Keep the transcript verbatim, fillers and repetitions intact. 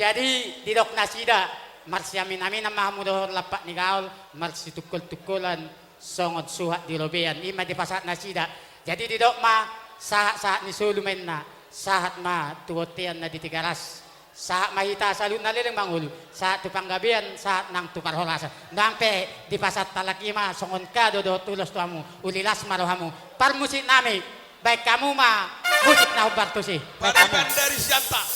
Jadi didok nasida, marsiaminaminan ma hamu dohot lampak ni gaol, marsitungkoltungkolan songon suhat di robean, i ma dipasahat nasida. Jadi didok ma, sahatsahat ni solu ma inna, sahat ma tu bontean na di Tigaras, sahat ma hita saluhutna leleng mangolu, sahat tu panggabean, sahat nang tu parhorasan. Nang pe dipasahat halak i ma songon kado dohot ulos tu hamu, uli las ma rohamu. Parmusiknami, baen hamu ma musik na hombar tusi. Baen hamu. Pariban dari Siantar.